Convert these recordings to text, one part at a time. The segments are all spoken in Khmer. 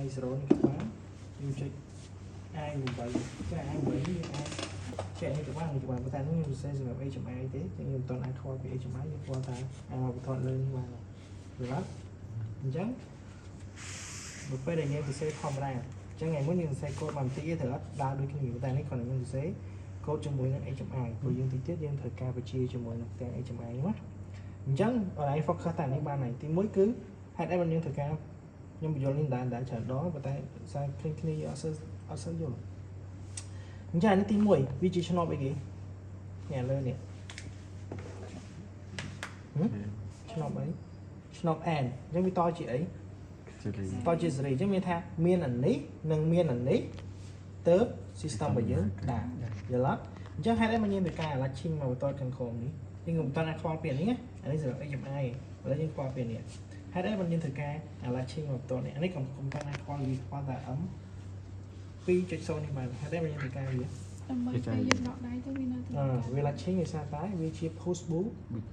I0 នេះក៏បានយើងចុច I8 ចា I8 នេះយើងអាចចែកនេះក៏បាននេះក៏បានប៉ុន្តែនេះខ្ញុំសរសេរសម្រាប់ HMI ទេចឹងខ្ញុំមិនទាន់អាចខ្វល់ពី HMI យើងខ្វល់តែអាចមកបន្ទាត់លើនេះបានយល់អត់អញ្ចឹងបើពេលដែលយើងសរសេរធម្មតាអញ្ចឹងថ្ងៃមុនយើងសរសេរកូដមកបន្តិចទេត្រូវអត់ដើរដូចគ្នាប៉ុន្តែនេះគ្រាន់តែខ្ញុំសរសេរកូដជាមួយនឹង HMI ព្រោះយើងតិចទៀតយើងត្រូវការបញ្ជាជាមួយនឹងផ្ទាំង HMI ហ្នឹងណាអញ្ចឹងអនឡាញ focus តែនេះបានហើយទី1គឺហេតុអីបានយើងត្រូវការខ្ញុំបញ្យល់នេះដែរដែរច្រើនដងប៉ុន្តែសារឃើញគ្នាអត់សូវអត់សូវយល់អញ្ចឹងអានេះទី1វាជាឆ្នប់អីគេនេះលើនេះឆ្នប់អីឆ្នប់ n អញ្ចឹងវាតជាអីតជាសេរីអញ្ចឹងមានថាមានអានេះនិងមានអានេះទៅ system របស់យើងដែរយល់អត់អញ្ចឹងហេតុអីមកយើងត្រូវការ latching មកបន្តខាងក្រោមនេះយើងមិនតាន់អាចខ្វល់ពីនេះអានេះសម្រាប់ HMI ឥឡូវយើងខ្វល់ពីនេះហេតុអីបានយើងត្រូវការ latching មកបន្តនេះអានេះកុំកុំតាន់អាចខ្វល់វាខ្វល់តែ M 2.0នេះបានហេតុអីបានយើងត្រូវការវា ដើម្បីពេលយើងដកដៃទៅវានៅ អឺវា latching ដោយសារតែវាជា push ប៊ូ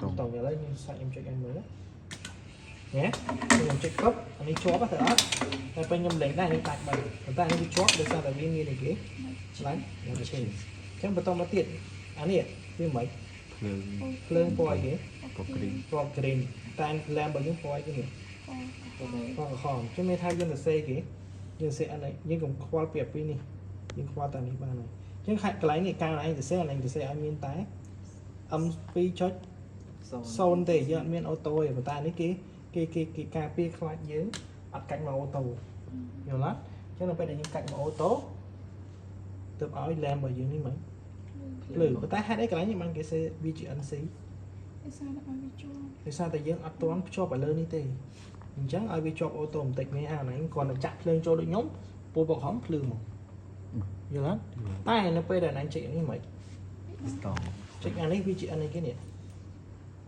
button ឥឡូវខ្ញុំសាច់ខ្ញុំចុចឲ្យមើលណាខ្ញុំចុចកប់អានេះជាប់ទៅអត់តែពេលខ្ញុំលេងដែរនេះដាច់បាត់ប៉ុន្តែអានេះវាជាប់ដោយសារតែវាមានអីគេឆ្លាញ់ latching អញ្ចឹងបន្តមកទៀតអានេះវាមិន ភ្លើង ភ្លើងពណ៌អីគេ ពណ៌ green ពណ៌ green តែ lamp របស់យើងពណ៌អីគេនេះពណ៌ក្រហមអញ្ចឹងមានថាយើងសរសេរគេយើងសរសេរអានេះយើងកុំខ្វល់ពីអាពីរនេះយើងខ្វល់តែនេះបានហើយអញ្ចឹងកន្លែងនេះកាលឯងសរសេរឯងសរសេរឲ្យមានតែ M2.0 ទេយើងអត់មាន auto ទេប៉ុន្តែនេះគេគេគេគេការពារខ្លាចយើងអត់កាច់មក auto យល់អត់អញ្ចឹងនៅពេលដែលយើងកាច់មក auto ទើបឲ្យ lamp របស់យើងនេះមិនភ្លឺប៉ុន្តែហេតុអីកន្លែងនេះបានគេសេ VGNC ដោយសារតែឲ្យវាជាប់ ដោយសារតែយើងអត់ទាន់ភ្ជាប់ឲ្យលើនេះទេអញ្ចឹងឲ្យវាជាប់ auto បន្តិចនេះអាហ្នឹងគ្រាន់តែចាក់ភ្លើងចូលដូចខ្ញុំពូបក្រហមភ្លឺមកយល់អត់តែនៅពេលដែលឯងចុចអានេះមិន ស្តង់ ចុចអានេះវាជា N អីគេនេះ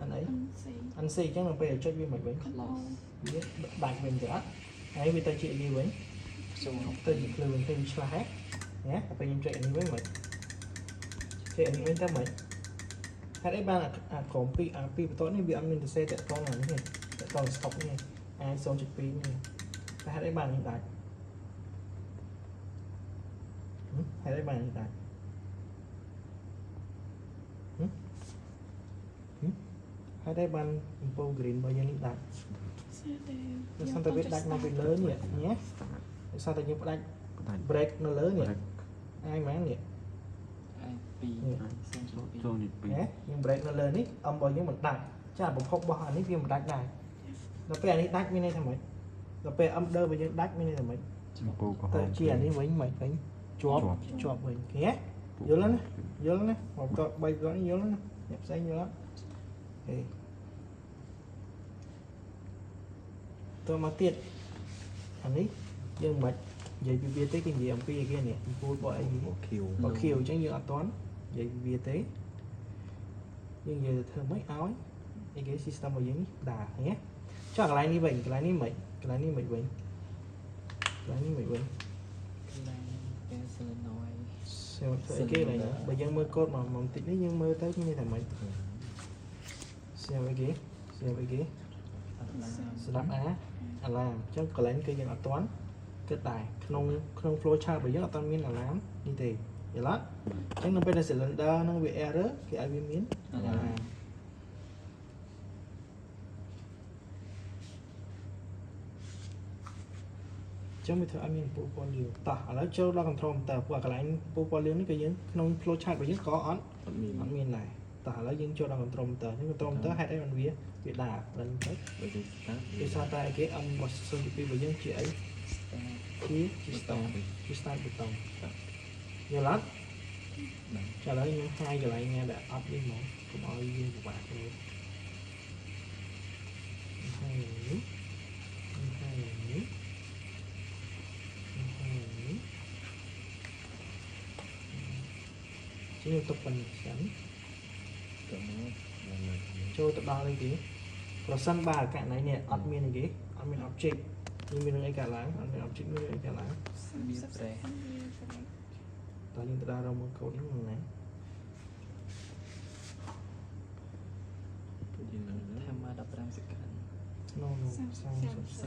N អី NC NC អញ្ចឹងនៅពេលដែលចុចវាមិនវិញ close វាដាច់វិញទៅអត់ហើយវាទៅជាអីគេវិញទៅជាភ្លើងវិញទៅវាឆ្លាស់ហ៎ណាដល់ពេលខ្ញុំចុចអានេះវិញមិនចុចអានេះវិញទៅមិនហេតុអីបានអាក្រុមពីរអាពីរបន្ទាត់នេះវាអត់មានសរសេរតាក់ទងអានេះទេតាក់ទង stop នេះ I 0.2នេះតែហេតុអីបាននេះដាច់ហេតុអីបាននេះដាច់ហេតុអីបានអំពូល green របស់យើងនេះដាច់ សារតែ ដោយសារតែវាដាច់មកពីលើនេះណាដោយសារតែយើងផ្ដាច់ ផ្ដាច់ break នៅលើនេះអាយម៉ាននេះ I2 ចូលនេះពីរ ណាយើង break នៅលើនេះ M របស់យើងមិនដាច់ចាប្រភពរបស់អានេះវាមិនដាច់ដែរដល់ពេលអានេះដាច់មានន័យថាម៉េចដល់ពេល M ដើរបស់យើងដាច់មានន័យថាម៉េច អំពូលក្រហម ទៅជាអានេះវិញមិនវិញជាប់ជាប់វិញឃើញទេយល់ណាយល់ណាមកត3គាត់នេះយល់ណាអ្នកផ្សេងយល់អត់ហេតមកទៀតអានេះយើងមិននិយាយពីវាទេគេនិយាយអំពីអីគេនេះអំពូលរបស់អីគេ ពណ៌ខៀវ បើខៀវអញ្ចឹងយើងអត់ទាន់និយាយពីវាទេយើងនិយាយទៅធ្វើម៉េចឲ្យអីគេ system របស់យើងនេះដើរឃើញទេចុះកន្លែងនេះវិញកន្លែងនេះមិនកន្លែងនេះមិនវិញកន្លែងនេះមិនវិញ កន្លែងពេល solenoid សេធ្វើអីគេឡើយបើយើងមើលកូដមកបន្តិចនេះយើងមើលទៅមានន័យថាម៉េចសេអីគេសេអីគេស្ដាប់អា alarm អញ្ចឹងកន្លែងគឺយើងអត់ទាន់គិតដែរក្នុងក្នុង flow chart របស់យើងអត់ទាន់មាន alarm នេះទេយល់អត់អញ្ចឹងនៅពេលដែល cylinder ហ្នឹងវា error គេឲ្យវាមាន alarm ចឹងវាធ្វើឲ្យមានពូពណ៌លឿងតោះឥឡូវចូលដល់ control តើពួកកន្លែងពូពណ៌លឿងនេះក៏យើងក្នុង flow chart របស់យើងក៏អត់ អត់មាន អត់មានដែរតោះឥឡូវយើងចូលដល់ control តើអញ្ចឹង control តើហេតុអីបានវាវាដើរឡើងទៅ បើយើង start ដោយសារតែគេ M របស់0.2របស់យើងជាអីជាជា start ជា start button យល់អត់ចាឥឡូវខ្ញុំហាយកន្លែងណាដែលអត់នេះហ្មងកុំឲ្យយើងពិបាកមើលហាយនេះហាយនេះហាយនេះជាទុកប៉ុណ្ណេះសិន ទៅមក ចូលទៅដល់អីគេប្រសិនបើករណីនេះអត់មានអីគេអត់មាន object មានមានរឿងអីកើតឡើងអត់មាន object មានរឿងអីកើតឡើង វាប្រេះ តើយើងទៅដល់រកមើលកូដហ្នឹងណា យើងនៅ ថាមក15 second No no 30